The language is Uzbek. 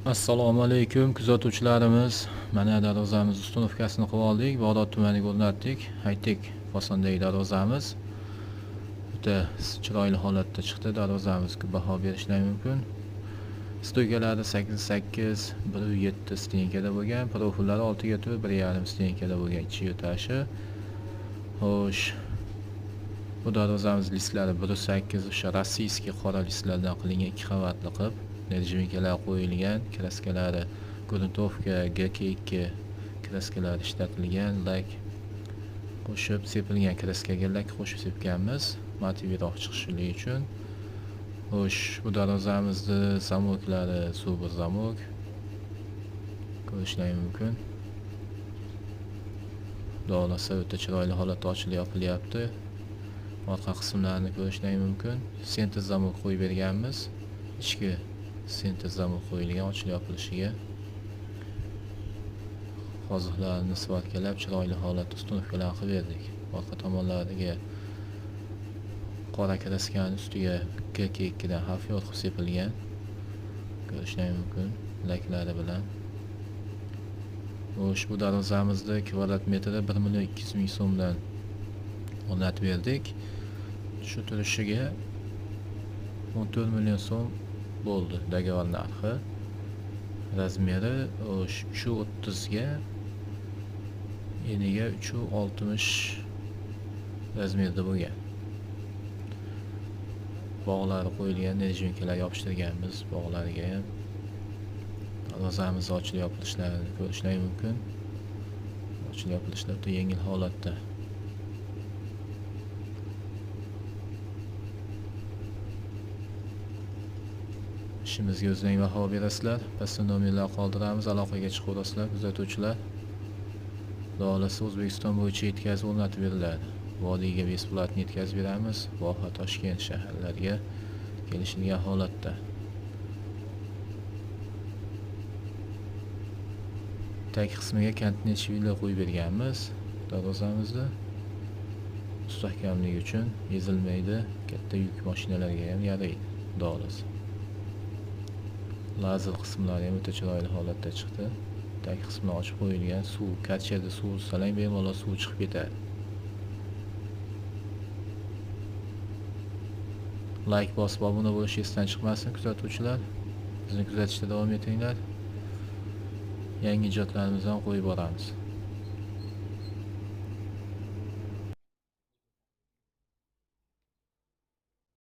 Assalomu alaykum kuzatuvchilarimiz. Mana darvozamiz ustanovkasini qilib oldik. Bag'dod tumaniga o'rnatdik. High-tech fasondagi darvozamiz. O'ta chiroyli holatda chiqdi. Darvozamizga baho berishlar mumkin. Stoykalari 8.8, 1.7 stenkada bo'lgan, profillari 6.4, 1.5 stenkada bo'lgan ichi yo'tashi. Xo'sh, bu darvozamiz listlari 1.8 o'sha rossiyskiy qora listlardan qilingan 2 qavatli qilib nerjimikalar qo'yilgan, kraskalari gruntovka GK2 kraskalari ishlatilgan, lak qo'shib sepilgan kraskaga lak qo'shib sepganmiz, motivroq chiqishligi uchun. Xo'sh, bu darvozamizni zamoklari super zamok, ko'rishingiz mumkin. Xudo xohlasa o'ta chiroyli holatda ochilib yopilyapti. Orqa qismlarini ko'rishingiz mumkin. Sentr zamok qo'yib berganmiz. Ichki sentr zamok qo'yilgan ochilib yopilishiga. Qoziqlarini svarkalab chiroyli holatda ustanovkalar qilib berdik. Orqa tomonlariga qora kraskaning ustiga GK2 dan xavf yo'q qilib sepilgan. Ko'rishingiz mumkin laklari bilan. Xo'sh, bu darvozamizni kvadrat metri 1 200 000 so'mdan o'rnatib berdik. Shu turishiga 14 million so'm bo'ldi dogovor narxi. Razmeri 3.30 ga eniga 3.60 razmerda bo'lgan. Bog'lari qo'yilgan, nerjimkalar yopishtirganmiz bog'lariga ham. Darvozamiz ochilib yopilishlarini ko'rishingiz mumkin. Ochilib yopilishlar o'ta yengil holatda. Ishimizga o'zlaring baho berasizlar. Pastda nomerlar qoldiramiz, aloqaga chiqaverasizlar kuzatuvchilar. Xudo xohlasa O'zbekiston bo'yicha yetkazib o'rnatib beriladi. Vodiyga besplatni yetkazib beramiz. Voha, Toshkent shaharlariga kelishilgan holatda. Tag qismiga kontinent shvilla qo'yib berganmiz darvozamizni. Mustahkamligi uchun ezilmaydi, katta yuk mashinalarga ham yaraydi, xudo xohlasa. Lazer qismlari ham o'ta chiroyli holatda chiqdi. Tag qismi ochib qo'yilgan, suv karcherda suv ursalang bemalol suv chiqib ketadi. Like bosib obuna bo'lish esdan chiqmasin kuzatuvchilar. Bizni kuzatishda davom etinglar. Yangi ijodlarimizni ham qo'yib boramiz.